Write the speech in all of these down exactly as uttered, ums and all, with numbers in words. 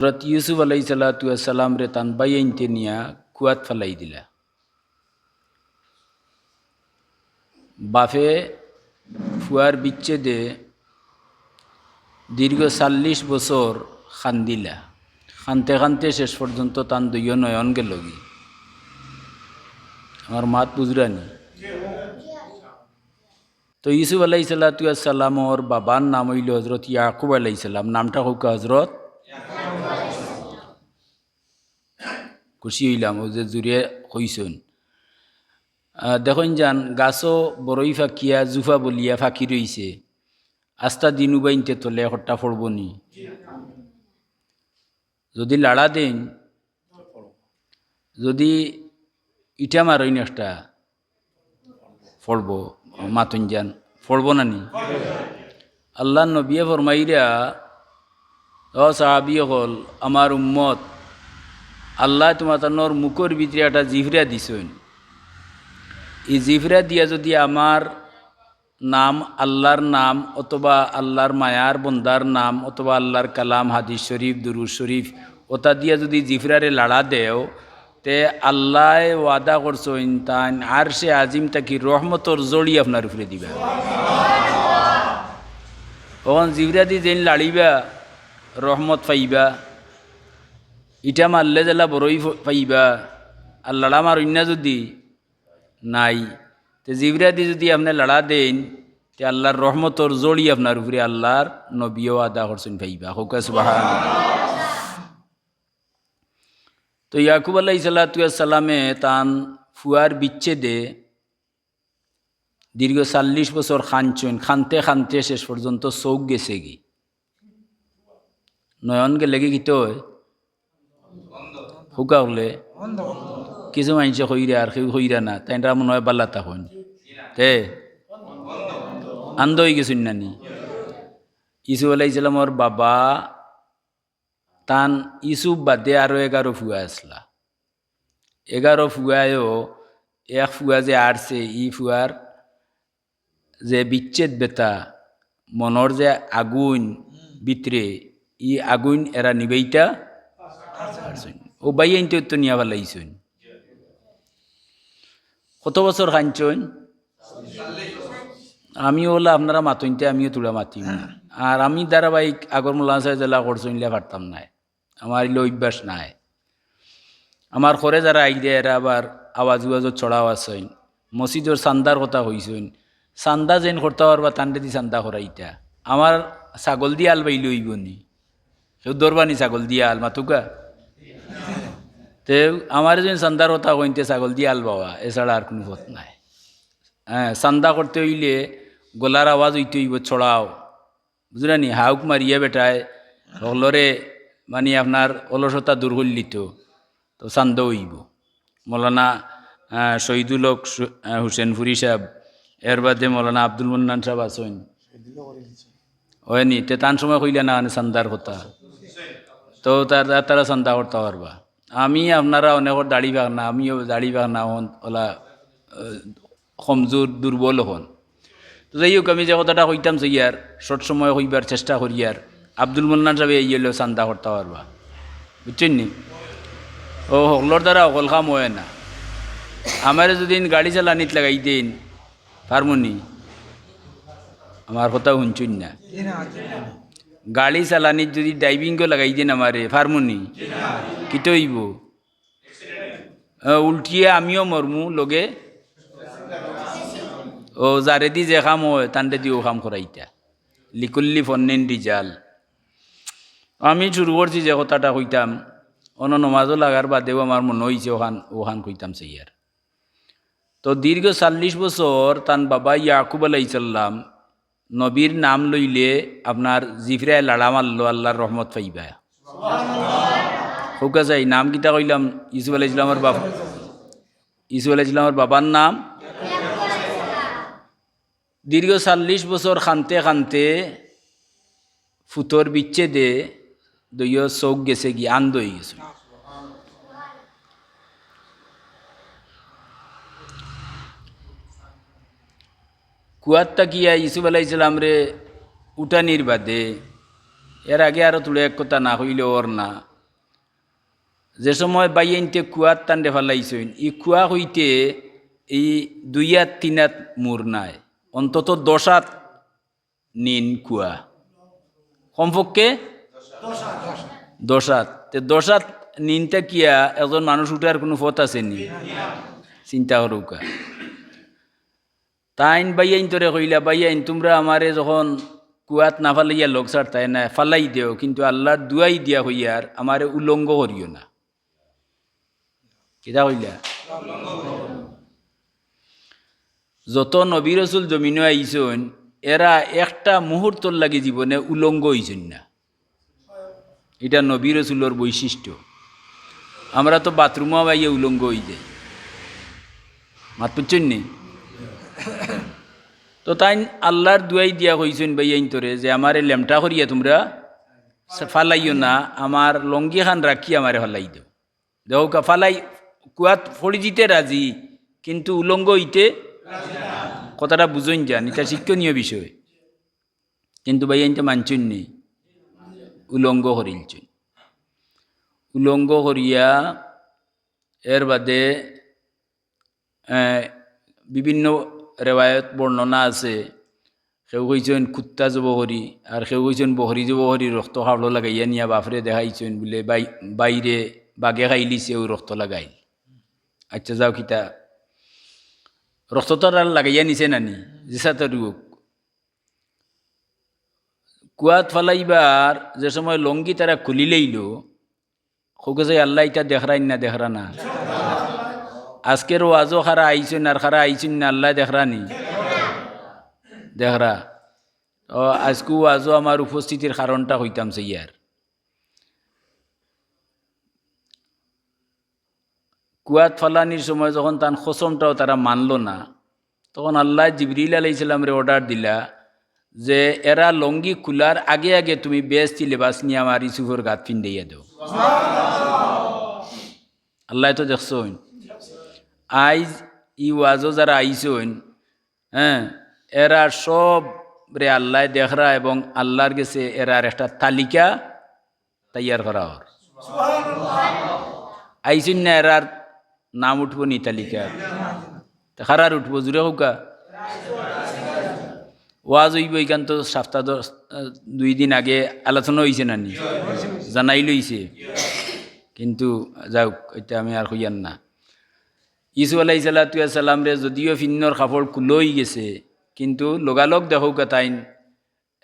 হজরত ইউসুফ আলাইহিস সালাতু ওয়াস সালামরে তান ভাইয়াইন্তে নিয়া কুয়াত ফালাই দিলা। বাফে ফুয়ার বিচ্ছেদে দীর্ঘ চাল্লিশ বছর কান্দিলা। কানতে কানতে শেষ পর্যন্ত তান দুইও নয়ন গেলগি। আমার মাত বুঝরানি? তো ইউসুফ আলাইহিস সালাতু ওয়াস সালামর বাবার নাম অইলো হজরত ইয়াকুব আলাইহিস সালাম। নামটা কউক্কা হজরত। খুশি অইলাম অউ যে জুরে কইছইন। আহ, দেখইন যান, গাছো বড়ই ফাকিয়া জুফা বলিয়া ফাকি রইছে। আস্তা দিন উবাইন্তে তলে একটা ফড়বো নি? যদি লাড়া দেইন, যদি ইটা মারইন একটা, ফড়বো, মাতইন যান, ফড়বো না নি? আল্লার নবিয়ে ফরমাইরা, "ও সাহাবি অকল, আমার উম্মত, আল্লায় তুমাতানর মুখর ভিতরে একটা জিফরা দিছইন। ই জিফরা দিয়া যদি আমার নাম, আল্লার নাম, অথবা আল্লার মায়ার বন্দার নাম, অথবা আল্লার কালাম, হাদিস শরিফ, দুরুদ শরিফ, ওটা দিয়া যদি জিফরারে লাড়া দেও, তে আল্লায় ওয়াদা করছইন, তাইন আরশে আজিম থাকি রহমতর জড়ি আপনার উপরে দিবা।" অখন জিফরাদি যেইন লাড়িবা, রহমত পাইবা। ইটা মারলে যেলা বড়ই ফ-, পাইবা, আর লাড়া মারইন না যদি, নাই। তে জিফরাদি যদি আপনে লাড়া দেইন, তে আল্লার রহমতর জড়ি আপনার উপরে আল্লার নবিয়ে ওয়াদা করছইন পাইবা। কউক্কা সুবহানাল্লাহ। তো ইয়াকুব আলাইহিস সালাতু ওয়াস সালামে তান ফুয়ার বিচ্ছেদে দীর্ঘ চাল্লিশ বছর কানছইন, কানতে কানতে শেষ পর্যন্ত চউখ গেছেগি। নয়ন গেলেগি কিতা অয়? কউক্কা অকলে? কিছু মানষে কইরা আর কেউ কইরা না, তাইনরা মনে অয় বালা থাকইন। তে? আন্ধ অইগেছইন না নি? ইউসুফ আলাইহিস সালামর বাবা তান ইউসুফ বাদে আরো এগারো ফুয়া আছলা। এগারো ফুয়ায়ও এক ফুয়া যে আরছে, ই ফুয়ার যে বিচ্ছেদ বেথা, মনর যে আগুইন ভিতরে, ই আগুইন এরা নিবাইতা পারছইন। অউ ভাইয়াইন্তে তো নিয়া ফালাইছইন। কত বছর কানছইন? আমি অলা আপনারা মাতইন্তে আমিও থুড়া মাতিমু। আর আমি ধারাবাহিক আগর মৌলানা সাবে যেলা করছইন, ইলা পারতাম নায়। আমার ইলা অভ্যাস নাই। আমার ঘরে যারা আইরা, এরা আবার আওয়াজ উওয়াজো ছড়াও আছইন। মসজিদর চান্দার কথা কইছইন। চান্দা যেইন করতা পারবা, তানরেদি চান্দা করাইতা। আমার ছাগলদি আল বাইলে অইবো নি? কেউ ধরবা নি ছাগলদি আল, মাতউক্কা? তে আমারে যেইন চান্দার কথা কইন, তে ছাগলদি আল বাওয়া, এছাড়া আর কুনু পথ নাই। হ্যাঁ, চান্দা করতে অইলে গলার আওয়াজ অইতে অইবো, ছড়াও। বুঝরা নি? হাউক মারিয়া বেটায় হকলরে, মানি, আপনার অলসতা দূর করিলিতো, তো চান্দা অইবো। মৌলানা, আহ, শহীদুল হক সু-, আহ, হুসেনপুরি সাব, এর বাদে মৌলানা আব্দুল মান্নান সাব আছইন। অয় নি, তে তান সময় কইলা না, মানে, চান্দার কথা। তো তার, তার, তারা চান্দা করতা পারবা। আমি আপনারা অনেকর দাড়ি পাকনা, আমিও দাড়ি পাকনা অখন, অলা, আহ, কমজোর, দুর্বল অখন। তো যাই হোক, আমি যে কথাটা কইতাম চাইয়ার, short সময় কইবার চেষ্টা করিয়ার, আব্দুল মান্নান সাবে এই অইলো চান্দা করতা পারবা, বুঝছইন নি? অউ হকলর দ্বারা হকল কাম অয় না। আমারে যদি গাড়ি চালানিত লাগাই দেইন, পারমু নি? আমার কথা হুনছইন না। গাড়ি চালানিত যদি driving-ও লাগাই দেইন আমারে, পারমু নি? কিতা অইবো? আহ, উল্টিয়া আমিও মরমু লগে। অউ যারেদি যে কাম অয়, তানরেদি অউ কাম করাইতা। লিকুল্লি ফন্নিন রিজাল। আমি শুরু করছি যে কথাটা কইতাম, অনো নমাজো লাগার বাদেও আমার মনো অইছে অখান, অখান কইতাম চাইয়ার। তো দীর্ঘ চাল্লিশ বছর তান বাবা ইয়াকুব আলাইহিস সালাম নবীর নাম লইলে আপনার জিফরায় লাড়া মারলো, আল্লার রহমত পাইবা। কউক্কা চাই, নাম কিতা কইলাম? ইউসুফ আলাইহিস সালামর বাপ, ইউসুফ আলাইহিস সালামর বাবার নাম। দীর্ঘ চাল্লিশ বছর কানতে কানতে ফুতর বিচ্ছেদে দুইও চউখ গেছেগি, আন্ধ অইগেছে। কুয়াত থাকিয়া ইউসুফ আলাইহিস সালামরে উঠানির বাদে, এর আগে আরো থুড়া এক কথা না কইলে অর না, যে সময় বাইয়াইন্তে কুয়াত তানরে ফালাইছইন, ই কুয়া অইতে ই দুই আত তিন আত মুর নায়, অন্তত দশ আত নিন কুয়া, কমপক্ষে দশ আত। তে দশ আত নিন থাকিয়া একজন মানুষ উঠার কুনু পথ আছে নি? চিন্তা করউক্কা। তাইন বাইয়াইন্তরে কইলা, "বাইয়াইন, তুমরা আমারে যখন কুয়াত না ফালাইয়া লগ ছাড়তায় না, ফালাই দেও, কিন্তু আল্লার দুয়াই দিয়া কইয়ার আমারে উলঙ্গ করিও না।" কিতা কইলা? যত নবী রসুল জমিনো আইছইন, এরা একটা মুহূর্তর লাগি জীবনে উলঙ্গ অইছইন না। ইটা নবী রসুলর বৈশিষ্ট্য। আমরা তো বাথরুমো বাইয়া উলঙ্গ অই যাই। মাত বুঝছইন নি? তো তাইন আল্লার দুয়াই দিয়া কইছইন বাইয়াইন্তরে যে, "আমারে লেমটা করিয়া তুমরা ফালাইও না, আমার লঙ্গিখান রাখি আমারে ফালাই দেও।" দেখউক্কা, ফালাই কুয়াত পড়ি যিতে রাজি, কিন্তু উলঙ্গ অইতে, কথাটা বুঝইন যান, ইটা শিক্ষণীয় বিষয়। কিন্তু বাইয়াইন্তে মানছইন নি, উলঙ্গ করিলছইন। উলঙ্গ করিয়া এর বাদে, এ, বিভিন্ন রেওয়ায়ত বর্ণনা আছে, কেউ কইছইন কুত্তা জবো করি, আর কেউ কইছইন বকরি জবো করি, রক্ত কাপড়ো লাগাইয়া নিয়া বাফরে দেখাইছইন বুলে, বাই-, বাইরে বাঘে খাইলিছে, অউ রক্ত লাগাইল। আচ্ছা, যাও কিতা, রক্ত তো আর লাগাইয়া নিছে না নি, যেছা তো অউক। কুয়াত ফালাইবার যে সময় লঙ্গি তারা খুলিলাইলো, কউক্কা চাই আল্লায় ইতা দেখরাইন না দেখরা না? আজকের ওয়াজো কারা আইছইন আর কারা আইছইন না আল্লায় দেখরা নি? দেখরা। ও, আজকু ওয়াজো আমার উপস্থিতির কারণটা কইতাম চাইয়ার। কুয়াত ফালানির সময় যখন তান কসমটাও তারা মানলো না, তখন আল্লায় জিবরিল আলাইহিস সালামরে order দিলা যে এরা লঙ্গি খুলার আগে আগে তুমি বেহেস্তি লেবাস নিয়া আমার ইউসুফর গাত ফিন্দাইয়া দেও। আল্লায় তো দেখছইন, আইজ ই ওয়াজো যারা আইছইন, হ্যাঁ, এরা সবরে আল্লায় দেখরা এবং আল্লার গেছে এরার একটা তালিকা তৈয়ার করা অর। আইছইন না, এরার নাম উঠবো নি তালিকা? তে কারার উঠবো, জুরে কউক্কা। ওয়াজ অইবো, ইখান তো সাপ্তা দশ, আহ, দুই দিন আগে আলোচনা অইছে না নি? জানাইল অইছে। কিন্তু যাউক, ইটা আমি আর কইয়ার না। ইউসুফ আলাইহিস সালাতু ওয়াস সালামরে যদিও ফিন্দর কাপড় খুলা অইগেছে, কিন্তু লগালগ দেখউক্কা তাইন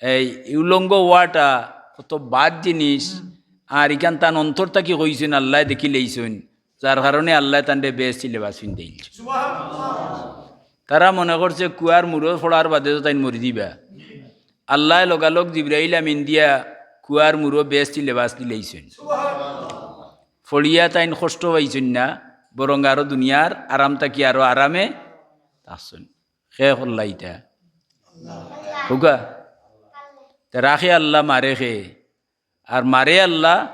এই উলঙ্গ অওয়াটা কত বাদ জিনিস। আর ইখান তান অন্তর থাকি কইছইন, আল্লায় দেখিলাইছইন, যার কারণে আল্লায় তানরে বেহেস্তি লেবাস ফিন্দাইল। তারা মনে করছে কুয়ার মুরো পড়ার বাদে তো তাইন মরি যিবা। আল্লায় লগালগ জিবরাইল আমিন দিয়া কুয়ার মুরো বেহেস্তি লেবাস দিলাইছইন। পড়িয়া তাইন কষ্ট পাইছইন না, বরং আরো দুনিয়ার আরাম থাকি আরো আরামে থাকছইন। কে করলা ইটা? কউক্কা। তে রাখে আল্লাহ, মারে কে? আর মারে আল্লাহ,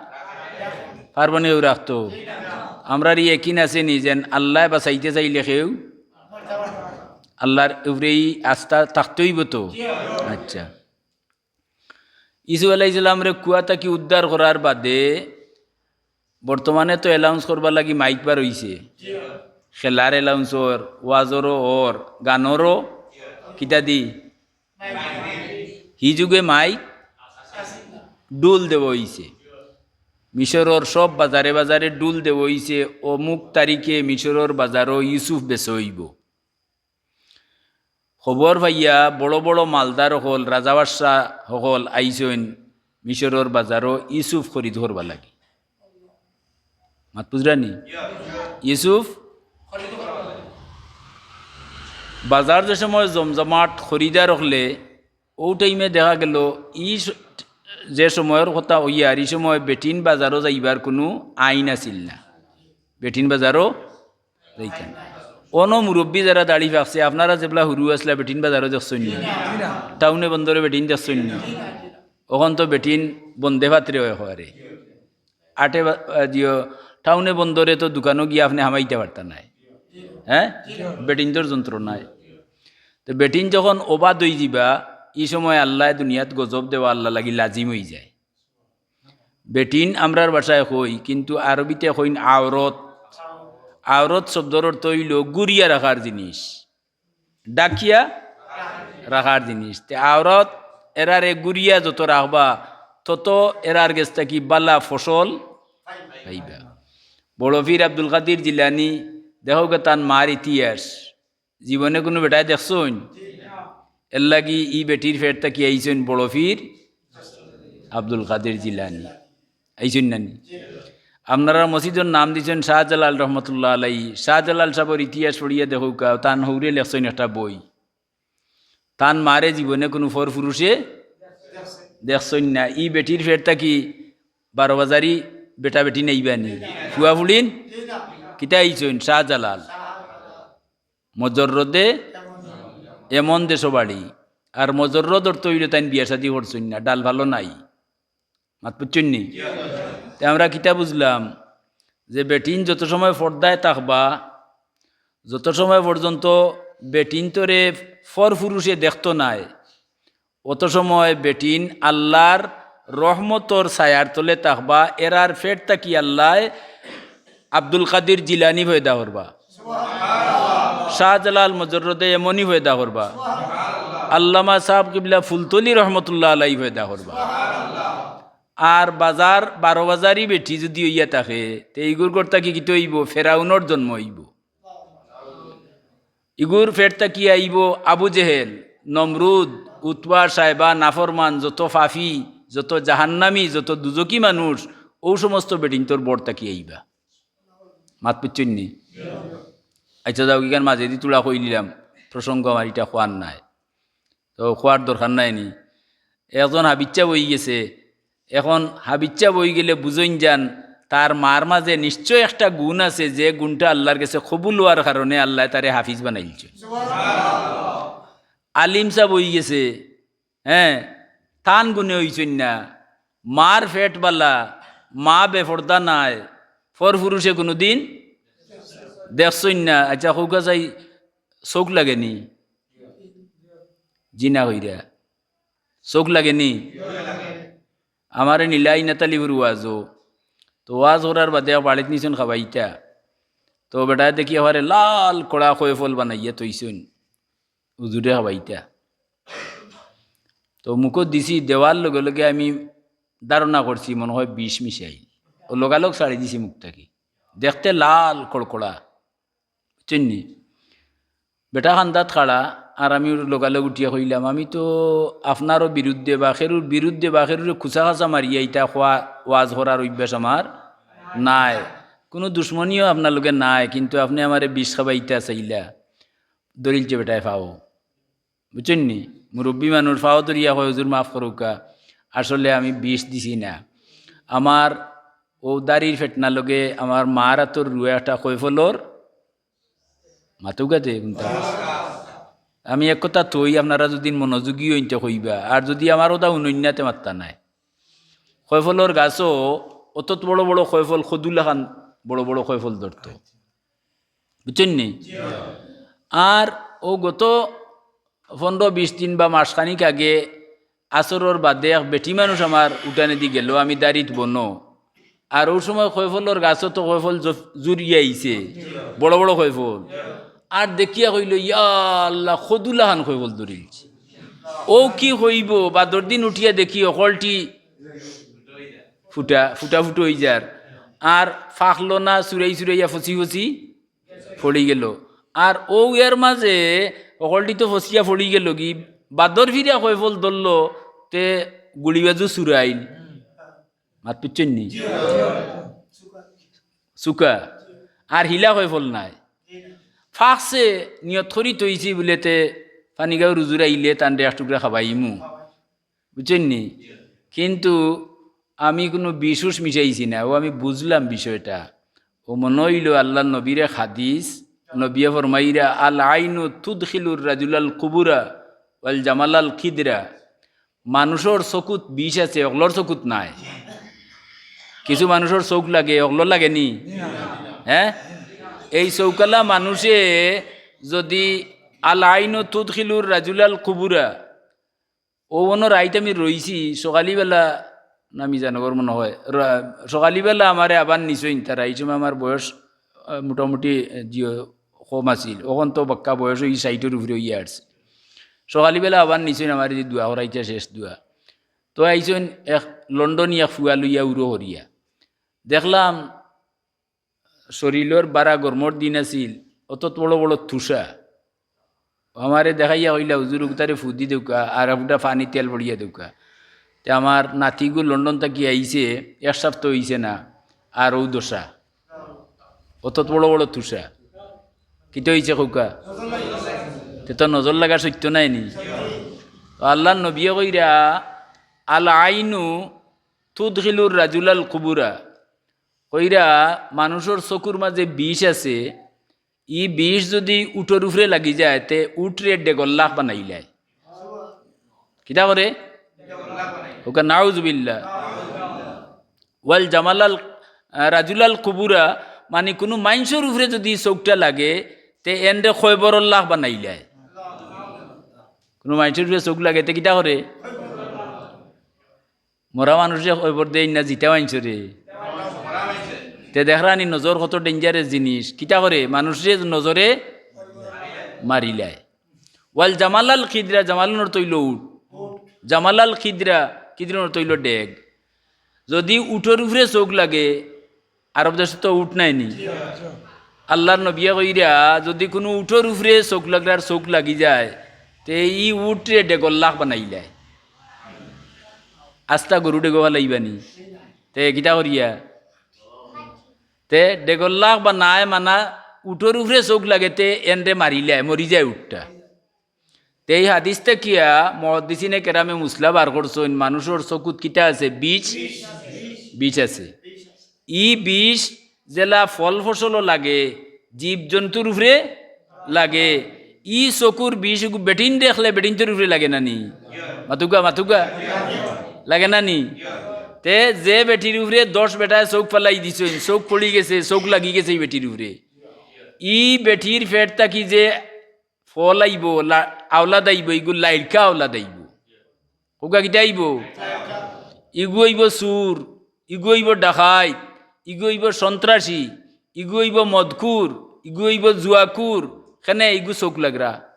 পারবো নি কেউ রাখতো? আমরার ই একিন আছে নি যেন আল্লায় বাঁচাইতে চাইলে কেউ আল্লার উপরে ই আস্থা থাকতে অইবো তো? আচ্ছা, ইউসুফ আলাইহিস সালামরে কুয়া থাকি উদ্ধার করার বাদে বর্তমানে তো announce করবার লাগি মাইক বার অইছে, খেলার announce অর, ওয়াজরও অর, গানরও, কিতা দি? হি যুগে মাইক, ঢুল দেওয়া অইছে। মিশরর সব বাজারে বাজারে ঢুল দেওয়া অইছে, অমুক তারিখে মিশরর বাজারো ইউসুফ বেচা অইবো। খবর পাইয়া বড় বড় মালদার হকল, রাজা বাদশা হকল আইছইন মিশরর বাজারো ইউসুফ খরিদ করবার লাগি। মাত বুঝরা নি? ইউসুফ বাজার যে সময় জমজমাট খরিদার হকলে, অউ টাইমে দেখা গেল ই স-, যে সময়র কথা অইয়ার, ই সময় বেটিন বাজারো যাইবার কুনু আইন আছিল না। বেটিন বাজারো যাইতা না। অনো মুরব্বি যারা দাড়ি পাকছে, আপনারা যেবলা হুরু আছলা বেটিন বাজারো দেখছইন নি? টাউনে বন্দরে বেটিন দেখছইন নি? অখন তো বেটিন বন্দে পাত্রে অয় কওয়ারে। আটে বা-, আহ, দিও, টাউনে বন্দরে তো দোকানো গিয়া আপনে হামাইতা পারতা নায়। হ্যাঁ? বেটিন্তর যন্ত্রণায়। তো বেটিন যখন অবাদ অইযিবা, ই সময় আল্লায় দুনিয়াত গজব দেওয়া আল্লার লাগি লাজিম অইযায়। বেটিন আমরার ভাষায় কই, কিন্তু আরবিতে কইন আওরত। আওরত শব্দর অর্থ অইলো গুরিয়া রাখার জিনিস, ঢাকিয়া রাখার জিনিস। তে আওরত এরারে গুরিয়া যত রাখবা, তত এরার গেছ থাকি বালা ফসল পাইবা। বড় পীর আব্দুল কাদির জিলানী, দেখউক্কা তান মার ইতিহাস, জীবনে কুনু বেটায় দেখছইন? এরলাগি ই বেটির পেট থাকি আইছইন বড় পীর আব্দুল কাদির জিলানী। আইছইন না নি? আপনারার মসজিদর নাম দিছইন শাহজালাল রহমতুল্লাহ আলাইহি। শাহজালাল সাবর ইতিহাস পড়িয়া দেখউক্কা, তান হউরে লেখছইন একটা বই। তান মারে জীবনে কুনু পর পুরুষে দেখছইন না। ই বেটির পেট থাকি বারো বাজারি বেটা বেটি নাইবা নি? ফুয়া ফুড়িন কিতা আইছইন? শাহজালাল। মজররদে এমন দেশো বাড়ি। আর মজররদ অর্থ অইলো তাইন বিয়া শাদি করছইন না, ডাল ভালো নাই। মাত বুঝছইন নি? তে আমরা কিতা বুঝলাম? যে বেটিন যত সময় পর্দায় থাকবা, যত সময় পর্যন্ত বেটিন্তরে পর পুরুষে দেখতো নায়, অত সময় বেটিন আল্লার রহমতর ছায়ার তলে থাকবা। এরার পেট থাকি আল্লায় আব্দুল কাদির জিলানী পয়দা করবা, শাহজালাল মজররদে এমনি পয়দা করবা, আল্লামা সাব কিবলা ফুলতলি রহমতুল্লাহ আলাইহি পয়দা করবা। আর বাজার, বারো বাজারি বেটি যুদি অইয়া থাকে, তে ইগুর ঘর থাকি কিতা অইবো? ফেরাউনর জন্ম অইবো। ইগুর পেট থাকি আইবো আবু জেহেল, নমরুদ, উতবা, সায়বা, নাফরমান, যত পাপী, যত জাহান্নামী, যত দুজখী মানুষ, অউ সমস্ত বেটিন্তর বর থাকি আইবা। মাত বুঝছইন নি? আইচ্ছা, যাউক, ইখান মাঝেদি থুড়া কইলিলাম, প্রসঙ্গ আমার ইটা কওয়ার নায়, তো কওয়ার দরকার নাই নি। একজন হাফিজ ছাব অইগেছে, এখন হাফিজ ছাব অইগেলে বুঝইন যান, তার মার মাঝে নিশ্চয় একটা গুণ আছে, যে গুণটা আল্লার গেছে কবুল অওয়ার কারণে আল্লায় তারে হাফিজ বানাইলছে। আলিম ছাব অইগেছে, হ্যাঁ, তান গুণে অইছইন না। মার পেট বালা, মা বেপর্দা নায়, পর পুরুষে কুনুদিন দেখছইন না। আইচ্ছা, কউক্কা চাই, চউখ লাগে নি? জি না কইরা। চউখ লাগে নি? আমারে নিলা ইনাতালিপুর ওয়াজো। তো ওয়াজ করার বাদে বাড়িত নিছইন খাবাইতা। তো বেটায় দেখি আমারে লাল কড়া কয়ফল বানাইয়া থইছইন। হুজুরে খাবাইতা। তো মুখো দিছি, দেওয়ার লগে লগে আমি ধারণা করছি মনে হয় বিষ মিশাইল। অউ লগালগ ছাড়ি দিছি মুখ থাকি। দেখতে লাল কড়কড়া। বুঝছইন নি? বেটা কান্দাত খাড়া, আর আমি লগালগ উঠিয়া কইলাম, "আমি তো আপনারও বিরুদ্ধে বা কেউর বিরুদ্ধে বা কেউরে খুচা-খাচা মারিয়া ইতা কওয়া, ওয়াজ করার অভ্যাস আমার নাই। কুনু দুশমনিও আপনার লগে নাই, কিন্তু আপনে আমারে বিষ খাবাইতা চাইলা।" ধরিলছে বেটায় পাও। বুঝছইন নি? মুরব্বি মানুষ পাও ধরিয়া কয়, "হুজুর, মাফ করউক্কা, আসলে আমি বিষ দিছি না। আমার অউ দাড়ির ফেটনার লগে আমার মার আতর রুয়া একটা কয়ফলর মাতুগাতে কুনতা।" আমি এক কথা থই, আপনারা যুদি মনোযোগী অইন তে কইবা, আর যুদি আমার কথা হুনইন না তে মাত্তা নাই। কয়ফলর গাছো অতত বড় বড় কয়ফল, কদুলাখান বড় বড় কয়ফল ধরতো। বুঝছইন নি? আর অউ গত পনরো বিশ দিন বা মাসখানিক আগে আসরর বাদে এক বেটি মানুষ আমার উঠানেদি গেল, আমি দাড়িত বনো। আর অউ সময় কয়ফলর গাছো তো কয়ফল জফ-, জুরিয়া আইছে, বড় বড় কয়ফল। আর দেখিয়া কইলো, "ইয়া আল্লাহ, কদুলাখান কয়ফল ধরিলছে।" অউ কি কইবো, বাদর দিন উঠিয়া দেখি হকলটি ফুটা, ফুটা ফুটো অইযার। আর ফাকলো না, চুরাই চুরাইয়া ফসি ফসি পড়ি গেল। আর অউ এর মাঝে হকলটি তো ফসিয়া পড়ি গেলগি, বাদর ফিরা কয়ফল ধরলো, তে গুড়িবাজু চুরাইল। মাত বুঝছইন নি? চুকা। আর হিলা কয়ফল নাই। ফাকছে নিয়ত করি থইছি বুলে তে পানিগাঁওর হুজুর আইলে তানরে এক টুকরা খাবাইমু। বুঝছইন নি? কিন্তু আমি কুনু বিষ-উষ মিশাইছি না, অউ আমি বুঝলাম বিষয়টা। অউ মনো অইলো আল্লার নবীর এক হাদিস, নবিয়ে ফরমাইরা, "আল আইনু তুদখিলুর রাজুলাল কুবুরা ওয়াল জামালাল খিদরা।" মানুষর চকুত বিষ আছে, অকলর চকুত নাই। কিছু মানুষর চউখ লাগে, অকলর লাগে নি? হ্যাঁ? এই চউখআলা মানুষে যুদি আল আইনু তুদখিলুর রাজুলাল কুবুরা, অউ অনো রাইত আমি রইছি, সকালিবেলা না মিজানগর মনে হয়, রা-, সকালিবেলা আমারে আবার নিছইন তারা। ই সময় আমার বয়স, আহ, মোটামুটি, আহ, জিও কম আছিল, অখন তো বাক্কা বয়স অই ষাইটর উপরে অইয়া আরছে। সকালিবেলা আবার নিছইন আমারে যে দোয়া করাইতা, শেষ দোয়া। তো আইছইন এক লন্ডনি এক ফুয়া লইয়া উরো করিয়া। দেখলাম শরীলর বারা গরমর দিন আছিল, অত বড় বড় তুষা। আমারে দেখাইয়া কইলা, "হুজুর, উগতারে ফুদি দেউক্কা, আর একটা পানি তেল পড়িয়া দেউক্কা।" তে আমার নাতিগু লন্ডন থাকি আইছে, এক সপ্তাহ অইছে না, আর অউ দশা। অত বড় বড় তুষা। কিতা অইছে কউক্কা? তে তো নজর লাগা সত্য নায় নি? তো আল্লার নবিয়ে কইরা, "আল আইনু তুদখিলুর রাজুলাল কুবুরা।" কইরা, মানুষর চকুর মাঝে বিষ আছে, ই বিষ যুদি উটর উপরে লাগি যায়, তে উটরে ডেগর লাখ বানাইলায়। কিতা করে? কউক্কা নাউজুবিল্লাহ। ওয়াল জামালাল, আহ, রাজুলাল কুবুরা, মানে কুনু মাইনষর উপরে যুদি চউখটা লাগে, তে এনরে কয়বরর লাখ বানাইলায়। কুনু মাইনষর উপরে চউখ লাগে, তে কিতা করে? মরা মানুষরে কয়বর দেইন না, জিতা মাইনষরে। তে দেখরানি নজর কত dangerous জিনিস। কিতা করে? মানুষরে নজরে মারিলায়। ওয়াল জামালাল খিদরা, জামালুন অর্থ অইলো উট। জামালাল খিদরা, খিদরুন অর্থ অইলো ডেগ। যুদি উটর উপরে চউখ লাগে, আরব দেশো তো উট নাই নি? আল্লার নবিয়ে কইরা, যুদি কুনু উটর উপরে চউখ লাগরার চউখ লাগি যায়, তে ই উটরে ডেগর লাখ বানাইলায়। আস্তা গরু ডেগো ফালাইবা নি? তে কিতা করিয়া? তে ডেগর লাখ বানায় মানা, উটর উপরে চউখ লাগে, তে এনরে মারিলায়, মরি যায় উটটা। তে ই হাদিস থাকিয়া মুহাদ্দিসিনে কেরামে মুসলা বার করছইন, মানুষর চকুত কিতা আছে? বিষ, বিষ আছে। ই বিষ যেলা ফল ফসলো লাগে, জীব জন্তুর উপরে লাগে, ই চকুর বিষ ইগু বেটিন দেখলে বেটিন্তর উপরে লাগে না নি? মাতুক্কা, মাতুক্কা। লাগে না নি? তে যে বেটির উপরে দশ বেটায় চউখ ফালাই দিছইন, চউখ পড়ি গেছে, চউখ লাগি গেছে ই বেটির উপরে। ই বেটির পেট থাকি যে ফল আইবো, লা-, আওলাদ আইবো, ইগু লাইড়কা আওলাদ আইবো। কউক্কা কিতা আইবো? ইগু অইবো চুর, ইগু অইবো ডাকাইত, ইগু অইবো সন্ত্রাসী, ইগু অইবো মদখুর, ইগু অইবো জুয়াখুর, কেনে ইগু চউখ লাগরা।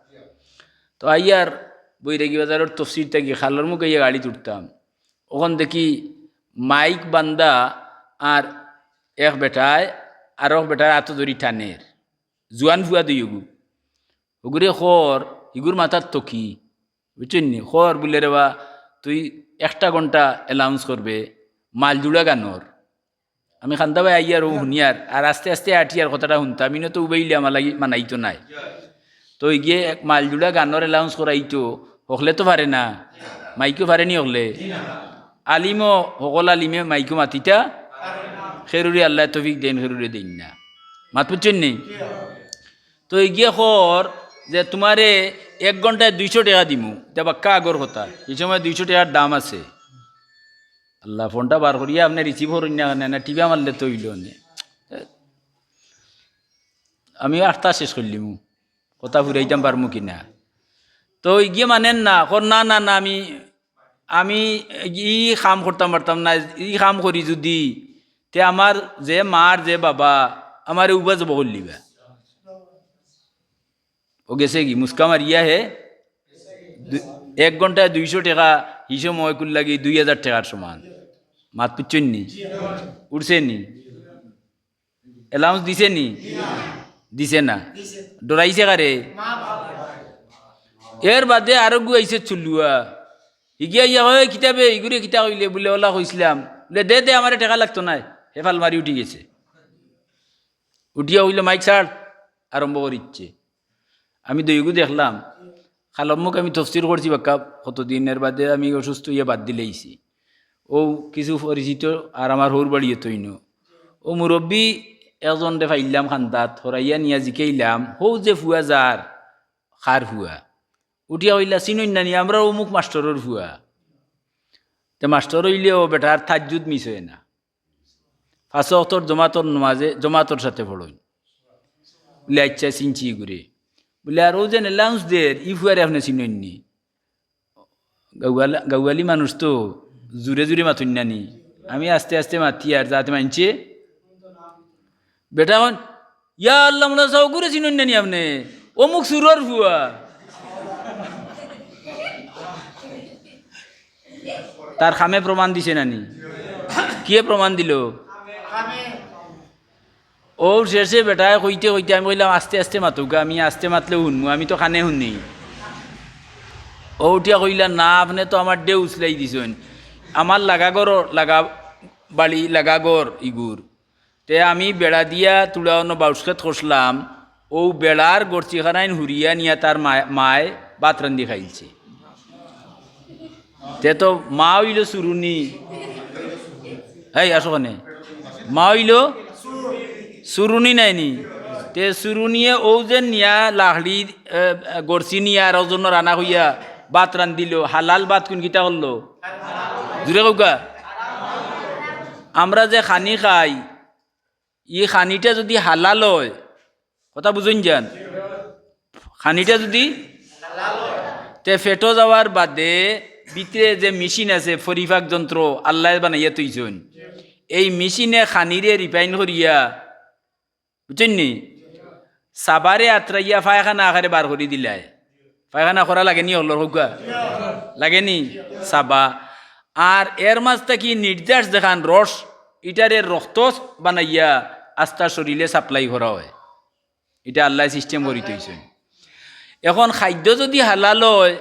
তো আইয়ার বৈরাগী বাজারর তফসির থাকি খালর মুখ আইয়া গাড়িত উঠতাম, অখন দেখি মাইক বান্দা আর এক বেটায় আরক বেটার আতো ধরি টানের, জুয়ান ফুয়া দুইওগু। অগুরে কর, ইগুর মাথাত তো কি? বুঝছইন নি? কর বুলে, "রে বা, তুই একটা ঘন্টা announce করবে মালজুড়া গানর।" আমি কান্দাবায় আইয়ার অউ হুনিয়ার, আর আস্তে আস্তে আটিয়ার কথাটা হুনতাম, ইনো তো উবাইলে আমার লাগি মানাইতো নায়। তো ইগিয়ে এক মালজুড়া গানর announce করাইতো, হকলে তো পারে না, মাইকো পারে নি হকলে? আলিমও, হকল আলিমে মাইকো মাতিতা, খেরুরে আল্লায় তৌফিক দেইন, খেরুরে দেইন না। মাত বুঝছইন নি? তো ইগিয়ে কর যে, "তুমারে এক ঘন্টায় দুইশো টেকা দিমু।" ইতা বাক্কা আগর কথা, ই সময় দুইশো টেকার দাম আছে। আল্লা, ফোনটা বার করিয়া আপনে receive করইন না কেনে, না টিপা মারলে তো অইলো নে। আমিও আখতা শেষ করিলিমু, কথা ফুরাইতাম পারমু কি না। তো ইগিয়ে মানের না, কর, "না, না, না, আমি, আমি ই কাম করতাম পারতাম না, ই কাম করি যুদি, তে আমার যে মার যে বাবা, আমারে উবা জব করিলিবা।" ও গেছে কি? মুস্কা মারিয়া হে দু-, এক ঘন্টায় দুইশো টেকা, হিসো ময়কুর লাগি দুই হাজার টেকার সমান। মাত বুঝছইন নি? উঠছে নি? Announce দিছে নি? দিছে না। ডরাইছে কারে? এর বাদে আরোগু আইছে চুলুয়া। ইগিয়া ইয়া কয়, "কিতাবে, ইগুরে কিতা কইলে?" বুলে, "ওলা কইছিলাম।" বুলে, "দে, দে, আমারে টেকা লাগতো নায়।" হে ফাল মারি উঠি গেছে। উঠিয়া কইলো, "মাইক ছাড়।" আরম্ভ করিচ্ছে। আমি দুইগু দেখলাম, খালর মুখ আমি তফসির করছি বাক্কা কতদিন, এর বাদে আমি অসুস্থ অইয়া বাদ দিলাইছি। অউ কিছু পরিচিত আর আমার হউর বাড়িও তৈন। অউ মুরব্বি একজনরে পাইলাম কান্দাত, হরাইয়া নিয়া জিকাইলাম, "হউ যে ফুয়া যার, কার ফুয়া?" উঠিয়া কইলা, "চিনইন না নি, আমরার অমুক মাস্টরর ফুয়া।" তে মাস্টর অইলেও বেটার তাহাজ্জুদ miss অয় না। পাঁচ ওয়াক্তর জমাতর নমাজে জমাতর সাথে পড়ইন। বুলে, "আইচ্ছা, চিনছি ইগুরে।" বুলে, "আর অউ যেন announce দের, ই ফুয়ারে আপনে চিনইন নি?" গাউয়ালা-, গাউয়ালি মানুষ তো, জুরে জুরে মাতইন না নি? আমি আস্তে আস্তে মাতিয়ার, যাতে মানষে বেটা কইন, "ইয়া আল্লাহ, মৌলানা সাব, অগুরে চিনইন না নি আপনে? অমুক চুরর ফুয়া।" তার কামে প্রমাণ দিছে না নি? কিয়ে প্রমাণ দিলো? অউ শেষে বেটায় কইতে কইতে আমি কইলাম, "আস্তে আস্তে মাতউক্কা, আমি আস্তে মাতলেউ হুনমু, আমি তো কানে হুনি।" অউ উঠিয়া কইলা, "না, আপনে তো আমার ঢেউ উছলাই দিছইন, আমার লাগা ঘর, লাগা বাড়ি, লাগা ঘর ইগুর।" তে আমি বেড়া দিয়া তুড়া অনো বাউশ খেত করছলাম, অউ বেড়ার গর্চিখানাইন হুরিয়া নিয়া তার মায়, মায় ভাত রান্ধি খাইলছে। তে তো মা অইলো চুরুনি। এই, আসো কেনে। মা অইলো চুরুনি নায় নি? তে চুরুনিয়ে অউ যে নিয়া লাকড়ি, এ, গর্চি নিয়া আরকজনর আনা কইয়া ভাত রান্ধিলো, হালাল ভাত কুনকিতা করলো? জুরে কউক্কা। আমরা যে খানি খাই, ই খানিটা যুদি হালাল অয়, কথা বুঝইন যান, খানিটা যুদি, তে পেটো যাওয়ার বাদে ভিতরে যে মেশিন আছে, পরিপাক যন্ত্র আল্লায় বানাইয়া থইছইন, এই মেশিনে খানিরে refine করিয়া, বুঝছইন নি, চাবারে আতরাইয়া পায়খানা আকারে বার করি দিলায়। পায়খানা করা লাগে নি হকলর কউক্কা? লাগে নি? চাবা। আর এর মাঝ থাকি নির্যাস যেখান রস, ইটারে রক্ত বানাইয়া আস্তা শরীরে supply করা অয়। ইটা আল্লায় system করি থইছইন। এখন খাদ্য যুদি হালাল অয়,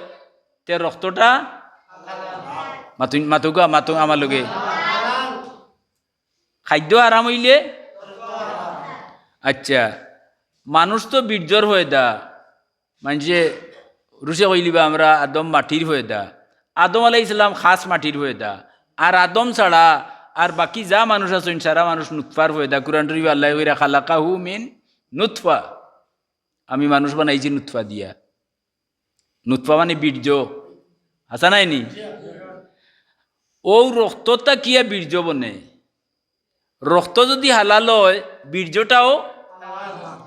তে রক্তটা মাতুন-, মাতউক্কা, মাতউক্কা আমার লগে। খাদ্য হারাম অইলে? আচ্ছা, মানুষ তো বীর্যর পয়দা, মানষে রুশে কইলিবা আমরা আদম মাটির পয়দা। আদম আলাইহিস সালাম খাছ মাটির পয়দা। আর আদম ছাড়া আর বাকি যা মানুষ আছইন, সারা মানুষ নুতফার পয়দা। কুরআন শরীফো আল্লায় কইরা, "খালাকাহু মিন নুতফা।" আমি মানুষ বানাইছি নুতফা দিয়া। নুতফা মানে বীর্য। হাছা নায় নি? অউ রক্ত থাকিয়া বীর্য বনে। রক্ত যুদি হালাল অয়, বীর্যটাও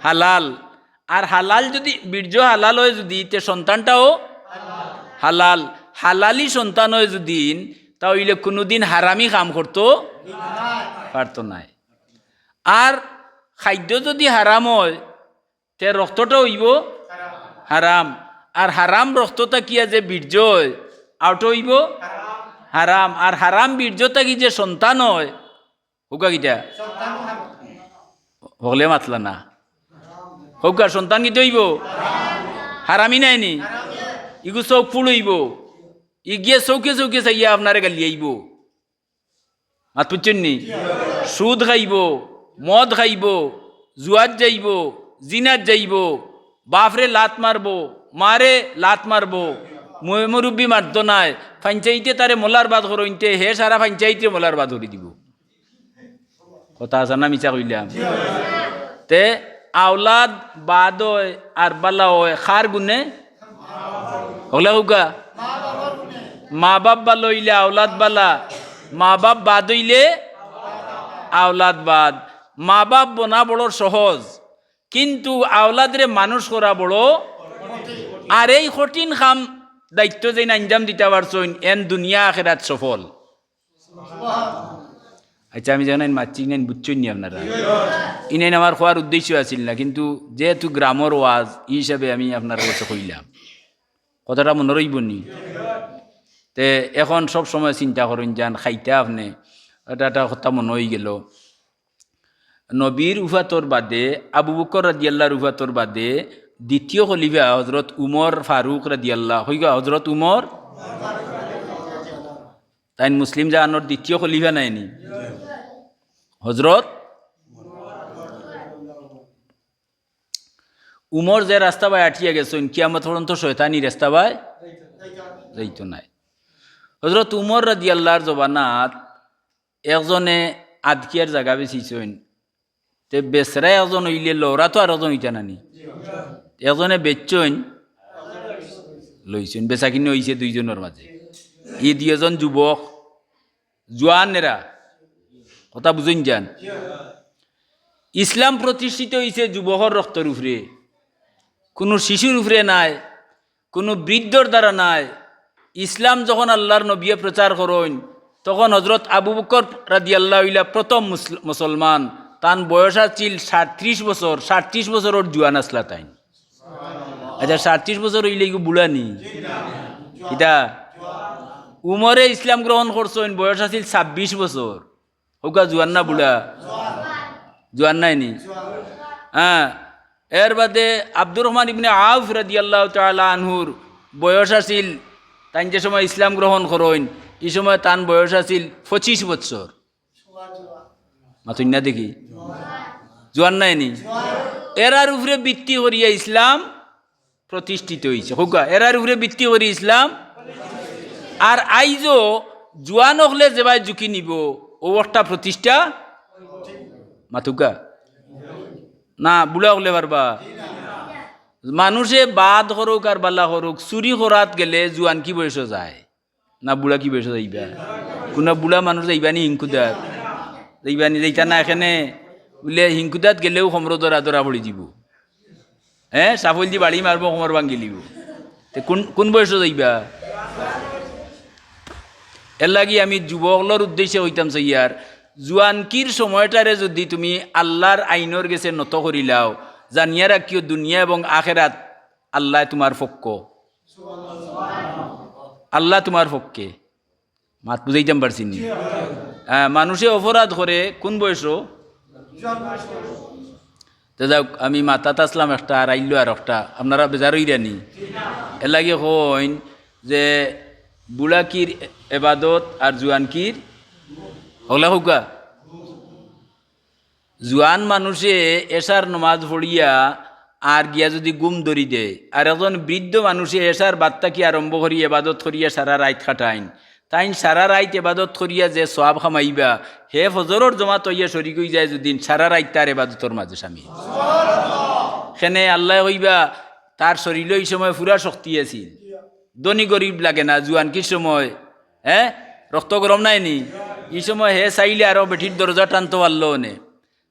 হালাল। আর হালাল যুদি, বীর্য হালাল অয় যুদি, তে সন্তানটাও হালাল। হালালি সন্তান অয় যুদি, তা অইলে কুনুদিন হারামি কাম করতো পারতো নায়। আর খাদ্য যুদি হারাম অয়, তে রক্তটা অইবো হারাম। আর হারাম রক্ত থাকিয়া যে বীর্য অয়, অউটা অইবো হারাম। আর হারাম বীর্য থাকি যে সন্তান অয়, কউক্কা কিতা? হকলে মাতলা না। কউক্কা, সন্তান কিতা অইবো? হারামি নায় নি? ইগু চউখ ফুড় অইবো। ইগিয়ে চউখে চউখে চাইয়া আপনারে গালিয়াইবো। মাত বুঝছইন নি? সুদ খাইবো, মদ খাইবো, জুয়াত যাইবো, জিনাত যাইবো, বাফরে লাত মারবো, মারে লাত মারবো, ময়-মুরব্বি মাততো নায়, পঞ্চাইতে তারে মলার বাদ করইনতে, হে সারা পঞ্চাইতরে মলার বাদ করি দিবো। কথা হাছা না মিছা কইলাম? তে আওলাদ বাদ অয় আর বালা অয় কার গুণে? হকলে কউক্কা। মা বাপ বালা অইলে আওলাদ বালা, মা বাপ বাদ অইলে আওলাদ বাদ। মা বাপ বনা বড় সহজ, কিন্তু আওলাদরে মানুষ করা বড়। আর এই কঠিন কাম দায়িত্ব যেইন আঞ্জাম দিতা পারছইন, এন দুনিয়া আখেরাত সফল। আচ্ছা, আমি জানি মাতছি না, বুঝছইন নি আপনারা? ইনাইন আমার কওয়ার উদ্দেশ্য আছিল না, কিন্তু যেহেতু গ্রামর ওয়াজ, ই হিসাবে আমি আপনার কাছে কইলাম। কথাটা মনো রইবো নি? তে এখন সব সময় চিন্তা করইন যান, খাইতা আপনে, এটা একটা কথা মনো অইগেলো। নবীর উফাতর বাদে, আবু বকর রাদিয়াল্লাহর উফাতর বাদে দ্বিতীয় খলিফা হজরত উমর ফারুক রাদিয়াল্লাহ, কইগা হজরত উমর, তাইন মুসলিম জাহানর দ্বিতীয় খলিফা নায় নি? হজরত উমর যে রাস্তা বায় আটিয়া গেছইন, কিয়ামত পর্যন্ত শয়তানি রাস্তা বায় যাইতো নায়। হজরত উমর রাদিয়াল্লাহর জমানাত একজনে আদকিয়ার জাগা বেচিছইন, তে বেচরা একজন অইলে লওরা তো আরকজন অইতা না নি? একজনে বেচছইন, লইছইন, বেচা কিনা অইছে দুইজনর মাঝে। ই দুইজন যুবক, জোয়ান এরা, কথা বুঝইন যান। ইসলাম প্রতিষ্ঠিত অইছে যুবকর রক্তর উপরে, কুনু শিশুর উপরে নায়, কুনু বৃদ্ধর দ্বারা নায়। ইসলাম যখন আল্লাহর নবিয়ে প্রচার করইন, তখন হজরত আবু বকর রাদিয়াল্লাহু ইলা প্রথম মুসল-, মুসলমান। তান বয়স আছিল সাতত্রিশ বছর, সাতত্রিশ বছরর জুয়ান আছলা তাইন। আচ্ছা, সাতত্রিশ বছর অইলে ইগু বুড়া নি? কিতা? উমরে ইসলাম গ্রহণ করছইন, বয়স আছিল ছাব্বিশ বছর। হউক্কা জুয়ান না বুড়া? জুয়ান নায় নি? হ্যাঁ। এর বাদে আব্দুর রহমান ইবনে আউফ রাদিয়াল্লাহু তাআলা আনহুর বয়স আছিল, তাইন যে সময় ইসলাম গ্রহণ করইন, ই সময় তান বয়স আছিল পঁচিশ বছর। মাতইন না দেখি। জুয়ান নায় নি? এরার উপরে ভিত্তি করিয়া ইসলাম প্রতিষ্ঠিত অইছে। হউক্কা, এরার উপরে ভিত্তি করি ইসলাম। আর আইজও জুয়ান অকলে যেবায় ঝুঁকি নিবো, অউ একটা প্রতিষ্ঠা। মাতউক্কা। না, বুড়া অকলে পারবা? মানুষে বাদ করউক আর বালা করউক, চুরি করাত গেলে জুয়ানকি বয়সো যায়। না বুড়াকি বয়সো যাইবা? কুনু বুড়া মানুষ যাইবা নি হিংকুদাত? যাইবা নি, যাইতা না এখানে। বুলে হিংকুদাত গেলেউ কমরো ধরা ধরা পড়ি যিবো। হ্যাঁ, সাফল দি বাড়ি মারবো, কমর ভাঙ্গিলিবো। তে কুন, কুন বয়সো যাইবা? এরলাগি আমি যুবকলর উদ্দেশ্যে কইতাম চাইয়ার, জুয়ানকির সময়টারে যুদি তুমি আল্লার আইনর গেছে নত করিলাও, জানিয়া রাখিও দুনিয়া এবং আখেরাত আল্লায় তুমার পক্ষ। আল্লা তুমার পক্ষে। মাত বুঝাইতাম পারছি নি? হ্যাঁ, মানুষে অপরাধ করে কুন বয়সো? তে যাউক, আমি মাতাত আছলাম একটা আর আইলো আর একটা, আপনারা বেজার অইরা নি? এরলাগি কইন যে বুড়াকির এবাদত আর জুয়ানকির হকলে হউক্কা। জুয়ান মানুষে এশার নমাজ পড়িয়া আর গিয়া যুদি ঘুম ধরি দেয়, আর একজন বৃদ্ধ মানুষে এশার বাদ থাকি আরম্ভ করি এবাদত করিয়া সারা রাইত কাটাইন, তাইন সারা রাইত এবাদত করিয়া যে সওয়াব কামাইবা, হে ফজরর জমাত অইয়া শরিক অইযায় যুদি সারা রাইত তার এবাদতর মাঝে শামিল। কেনে আল্লায় কইবা, তার শরীলো ই সময় পুরা শক্তি আছিল, ধনী গরিব লাগে না, জুয়ানকির সময়, হ্যাঁ, রক্ত গরম নায় নি, ই সময় হে চাইলে আরো বেটির দরজা টানতো পারলো অনে।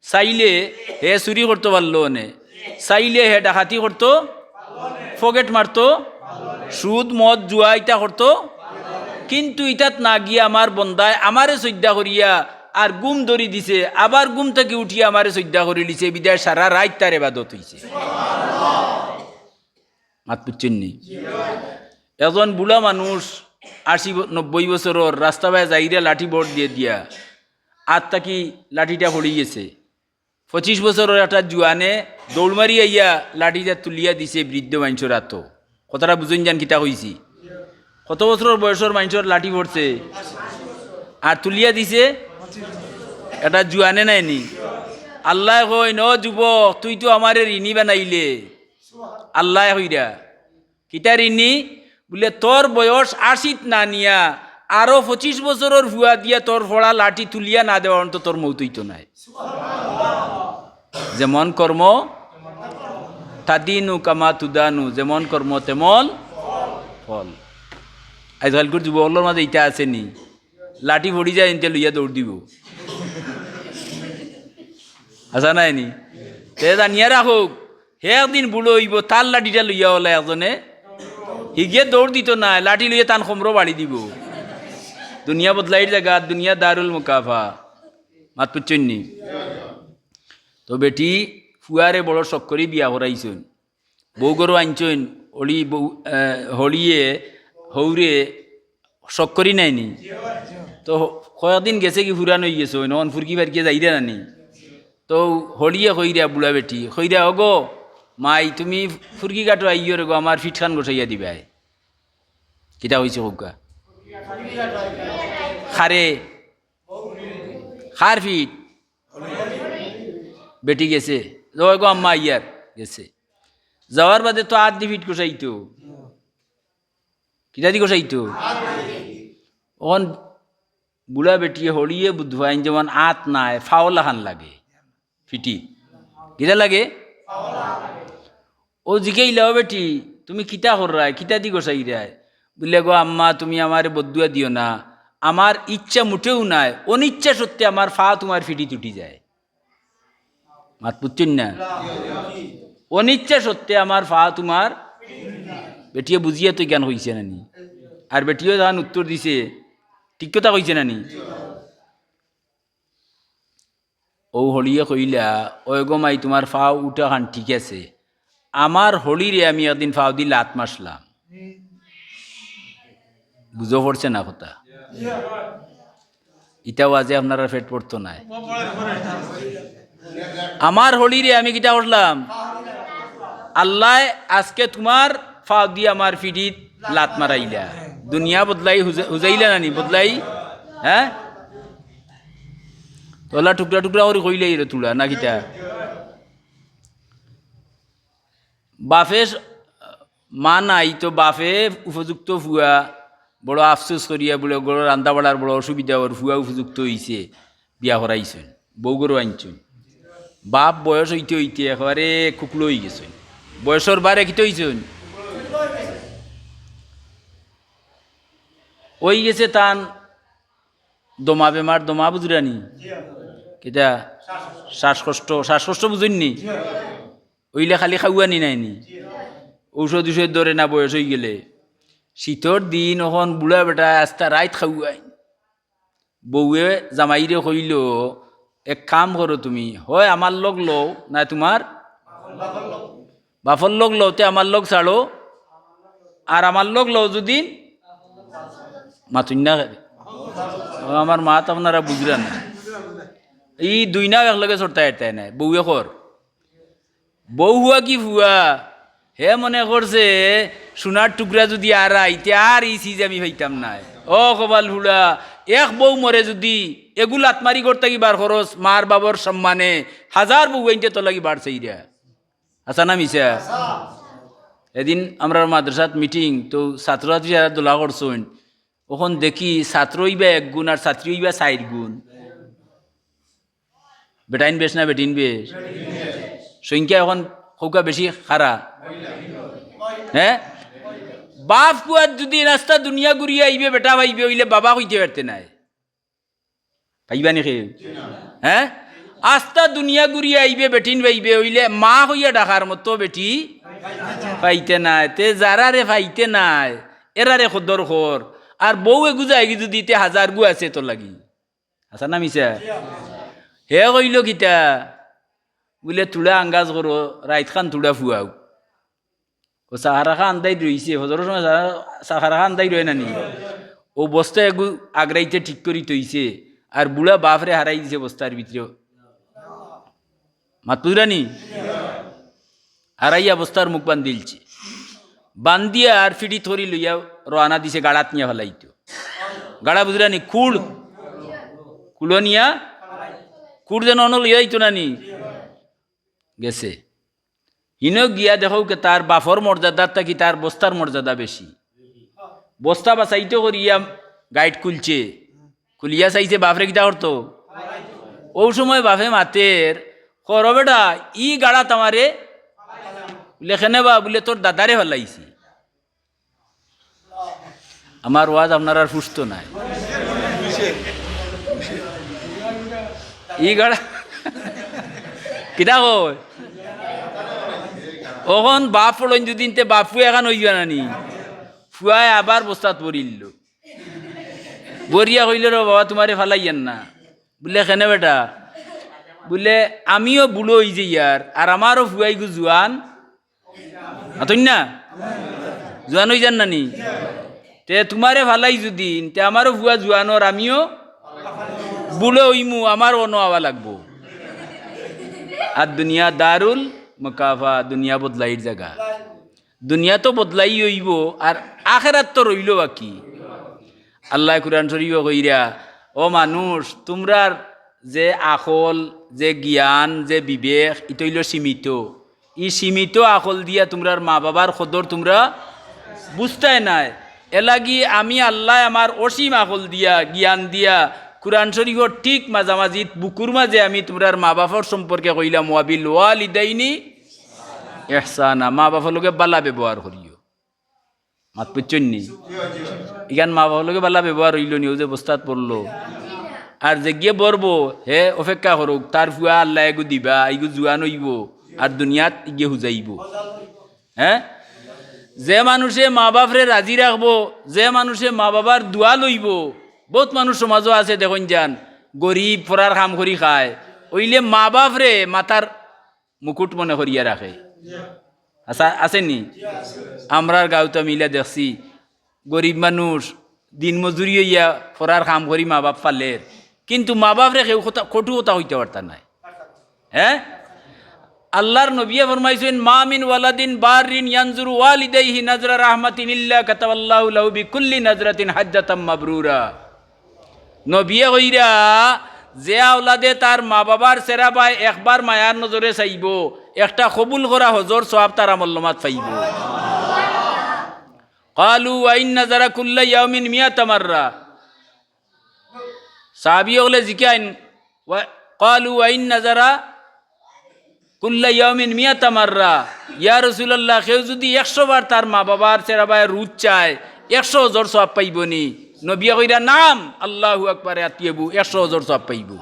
চাইলে হে চুরি করতো পারলো অনে, চাইলে হে ডাকাতি করতো, পকেট মারতো, সুদ, মদ, জুয়া ইতা করতো, কিন্তু ইতাত না গিয়া আমার বন্দায় আমারে সইজদা করিয়া আর ঘুম ধরি দিছে, আবার ঘুম থাকি উঠিয়া আমারে সইজদা করিলিছে, বিদায় সারা রাইত তার এবাদত অইছে। মাত বুঝছইন নি? একজন বুড়া মানুষ আশি ব-, নব্বই বছরর রাস্তা বায় যাইরা লাঠি ভর দিয়া দিয়া আত থাকি লাঠিটা পড়ি গেছে। পঁচিশ বছরর একটা জুয়ানে দৌড় মারি আইয়া লাঠিটা তুলিয়া দিছে বৃদ্ধ মানষর আতো। কথাটা বুঝইন যান কিতা কইছি? কত বছরর বয়সর মানষর লাঠি পড়ছে? আর তুলিয়া দিছে একটা জুয়ানে নায় নি? আল্লায় কইন, "ও যুবক, তুই তো আমারে ঋণী বানাইলে।" আল্লায় কইরা, "কিতা ঋণী?" বুলে, "তোর বয়স আশিত না নিয়া আরো পঁচিশ বছরর ফুয়া দিয়া তোর পড়া লাঠি তুলিয়া না দেওয়া অন্ত তোর মৌত অইতো নায়।" যেমন কর্ম, তাদিনু কামা তুদানু, যেমন কর্ম তেমন ফল। আইজকালকুর যুবকলর মাঝে ইতা আছে নি? লাঠি পড়ি যায়, ইনতে লইয়া দৌড় দিবো। আছে নায় নি? তে জানিয়া রাখউক, হে একদিন বুড়া অইবো, তার লাঠিটা লইয়া অলা একজনে, হিগে দৌড় দিতো নায়, লাঠি লইয়া তান কমরো বাড়ি দিবো। দুনিয়া বদলাইর জাগা, দুনিয়া দারুল মুকাফা। মাত বুঝছইন নি? তো বেটি ফুয়ারে বড় শখ করি বিয়া করাইছইন, বউ ঘরো আনছইন, অলি বউ, আহ, হলিয়ে, হউরে শখ করি নায় নি? তো হ-, কয়েকদিন গেছে কি ফুরান অইগেছে, অখন ফুরকি ফারকি যাইরা না নি? তো হলিয়ে কইরা বুড়া বেটি, কইরা, "ওগো মাই, তুমি ফুরকি ঘাটো আইও রে গো, আমার ফিটখান গোছাইয়া দিবায়।" কিতা কইছে কউক্কা? কারে? কার ফিট? বেটি গেছে। "ওগো আম্মা আইয়ার।" গেছে। যাওয়ার বাদে তো আত দি ফিট গোছাইতো। কিতা দি গোছাইতো? অখন বুড়া বেটিয়ে হলিয়ে বুঝ পাইন যেমন আত নায়, ফাও লাখান লাগে। ফিটি। কিতা লাগে? অউ জিকাইলা, "ও বেটি, তুমি কিতা কররায়? কিতা দি গোছাইরায়?" বুলে, "গো আম্মা, তুমি আমারে বদদুয়া দিও না। আমার ইচ্ছা মুটেও নায়, অনিচ্ছা সত্ত্বে আমার ফা তুমার ফিটিত উঠি যায়।" মাত বুঝছইন না? অনিচ্ছা সত্ত্বে আমার ফা তুমার, বেটিয়ে বুঝিয়া তো জ্ঞান অইছে না নি? আর বেটিয়ে যখন উত্তর দিছে, ঠিক কথা কইছে না নি? অউ হড়িয়ে কইলা, "ওই গো মাই, তুমার ফাও উঠাখান ঠিক আছে, আমার হড়িরে আমি একদিন ফাও দি লাত মারছলাম।" বুঝো পড়ছে না কথা? ইতা ওয়াজে আপনারার পেট ভরতো নায়। আমার হড়িরে আমি কিতা করলাম? আল্লায় আজকে তুমার ফাও দি আমার ফিঠিত লাত মারাইলা। দুনিয়া বদলাই হুজা-, হুজাইলা না নি? বদলাই, হ্যাঁ? তো অলা টুকরা টুকরা করি কইলাইরে তুলা, না কিতা? বাপে স-, মা নাই তো বাপে উপযুক্ত ফুয়া, বড় আফসোস করিয়া বুলে, ঘরো রান্দা বাড়ার বড় অসুবিধা, অর ফুয়া উপযুক্ত অইছে, বিয়া করাইছইন, বউ ঘরো আনছইন। বাপ বয়স অইতে অইতে একেবারে কুকড়ো অইগেছইন, বয়সর বারে কিতা অইছইন? অইগেছে তান দমা বেমার, দমা বুঝরা নি? কিতা? শ্বাসকষ্ট, শ্বাসকষ্ট বুঝইন নি? অইলে খালি খাওয়ানি নায় নি? ঔষধ উষধ ধরে না বয়স অইগেলে। শীতর দিন অখন বুড়া বেটায় আস্তা রাইত খাওয়াইন। বউয়ে জামাইরে কইলো, "এক কাম করো তুমি, হয় আমার লগ লও, না তুমার বাপর লগ লও, তে আমার লগ ছাড়ো, আর আমার লগ লও যুদি।" মাতইন না কেনে? ও, আমার মাত আপনারা বুঝরা না। ই দুই নাও একলগে চড়তায় এরতায় নায়, বউয়ে কর। বউ হুয়া কি ফুয়া, হে মনে করছে সোনার টুকরা যুদি আরাই, তে আর ই চিজ আমি পাইতাম নায়। ও কপাল ফুড়া, এক বউ মরে যুদি এগু লাত মারি ঘর থাকি বার করস, মার বাবার সম্মানে হাজার বউ আনতে তোর লাগি বার চাইরা। হাছা না মিছা? এদিন আমরার মাদ্রাসাত মিটিং, তো ছাত্রছাত্রী যারা দোলা করছইন, অখন দেখি ছাত্র অইবা এক গুণ আর ছাত্রী অইবা চাইর গুণ। বেটাইন বেশ না বেটিন বেশ? সংখ্যা অখন কউক্কা বেশি কারা? হ্যাঁ? বাপ ফুয়াত যুদি আস্তা দুনিয়া ঘুরিয়া আইবে বেটা পাইবে অইলে বাবা কইতে পারতে নায়। পাইবা নি কেউ? হ্যাঁ? আস্তা দুনিয়া ঘুরিয়া আইবে বেটিন পাইবে অইলে মা কইয়া ডাকার মতো বেটি পাইতে নায়। তে যারারে পাইতে নায়, এরারে কদর কর। আর বউ এগু যায়গি যুদি, তে হাজার গু আছে তোর লাগি। হাছা না মিছা? হে কইলো কিতা? বুলে, "তুড়া আঙ্গাজ করো, রাইতখান তুড়া ফুয়াও।" ও সাহারা খান দাই রইছে, ফজরর সময় সাহারা, সাহারা খান দাই রয় না নি? ও বস্তা এগু আগরাইতে ঠিক করি থইছে, আর বুড়া বাপরে হারাই দিছে বস্তার ভিতরে। মাত বুঝরা নি? হারাইয়া বস্তার মুখ বান্ধিলছে, বান্ধিয়া আর ফিঠিত করি লইয়া রওয়ানা দিছে, গাড়াত নিয়া ফালাইতো। গাড়া বুঝরা নি? কুড়, কুড়ো নিয়া, কুড় যেন অনো লইয়া যাইতো না নি? গেছে। হিনো গিয়া দেখউক্কা তার বাপর মর্যাদার থাকি তার বস্তার মর্যাদা বেশি। বস্তা বাছাইতো করিয়া গাইট খুলছে, খুলিয়া চাইছে বাপরে কিতা করতো। অউ সময় বাপে মাতের, "কর বেটা, ই গাড়াত আমারে।" বুলে, "কেনে বা?" বুলে, "তোর দাদারে ফালাইছি।" আমার ওয়াজ আপনারার ফুসতো নায়। ই গাড়া কিতা কয়? অখন বাপ পড়ইন যুদি, তে বাপ ফুয়া এখান অইবা না নি? ফুয়ায় আবার বস্তাত ভরিল। ভরিয়া কইলো, "রে বাবা, তুমারে ফালাইয়ার না।" বুলে, "কেনে বেটা?" বুলে, "আমিও বুড়ো অইযাইয়ার, আর আমারও ফুয়াইগু জুয়ান।" মাতইন না? জুয়ান অইযার না নি? তে তুমারে ফালাই যুদি, তে আমারও ফুয়া জুয়ান অর, আমিও বুড়ো অইমু, আমারও অনো আওয়া লাগবো। আর দুনিয়া দারুল মুকাফা, দুনিয়া বদলাইর জাগা। দুনিয়া তো বদলাই অইবো, আর আখেরাত তো রইলো বাকি। আল্লায় কুরআন শরীফো কইরা, "ও মানুষ, তুমরার যে আকল, যে জ্ঞান, যে বিবেক, ইটা অইলো সীমিত। ই সীমিত আকল দিয়া তুমরার মা-বাবার কদর তুমরা বুঝতায় নায়। এরলাগি আমি আল্লায় আমার অসীম আকল দিয়া, জ্ঞান দিয়া, কুরআন শরীফর ঠিক মাঝামাঝিত বুকুর মাঝে আমি তুমরার মা-বাপর সম্পর্কে কইলাম, 'ওয়াবিল ওয়ালিদাইনি ইহসানা, মা-বাপর লগে বালা ব্যবহার করিও।'" মাত বুঝছইন নি? ইখান মা-বাপর লগে বালা ব্যবহার অইলো নি, অউ যে বস্তাত পড়লো। আর যেগিয়ে বরবো, হে অপেক্ষা করউক, তার ফুয়া আল্লায় এগু দিবা, ইগু জুয়ান অইবো, আর দুনিয়াত ইগিয়ে হুজাইবো। হ্যাঁ? যে মানুষে মা-বাপরে রাজি রাখবো, যে মানুষে মা-বাবার দোয়া লইবো, বউত মানুষ সমাজো আছে দেখইন যান, গরিব, ফরার কাম করি খায়, অইলে মা বাফরে মাথার মুকুট মনে করিয়া রাখে। আছা, আছে নি? আমরার গাউত আমি ইলা দেখছি, গরিব মানুষ, দিনমজুরি অইয়া ফরার কাম করি মা বাফ পালের, কিন্তু মা বাফরে কেউ কথা, কটু কথা কইতা পারতা নায়। হে, আল্লার নবিয়ে ফরমাইছইন, "মা মিন ওয়ালাদিন বাররিন ইয়ানজুরু ওয়ালিদাইহি নাজরা রাহমাতিন ইল্লা কাতাবাল্লাহু লাহু বিকুল্লি নাজরাতিন হাজ্জাতাম মাবরুরা।" নবিয়ে কইরা, যে আওলাদে তার মা বাবার চেরা বায় একবার মায়ার নজরে চাইবো, একটা কবুল করা হজর সওয়াব তার আমলনামাত পাইবো। ক্বালু ওয়া ইন নাজারা কুল্লা ইয়াউমিন মিয়াতা মাররা। সাহাবী অকলে জিকাইন, ওয়া, ক্বালু ওয়া ইন নাজারা কুল্লা ইয়াউমিন মিয়াতা মাররা। ইয়া রাসূলুল্লাহ, কেউ যুদি একশো বার তার মা বাবার চেরা বায় রুজ চায়, একশো হজর সওয়াব পাইবো নি? নবিয়ে কইরা, "নাম, আল্লাহু আকবার, আতিয়াবু, একশো হজর সওয়াব পাইবো।"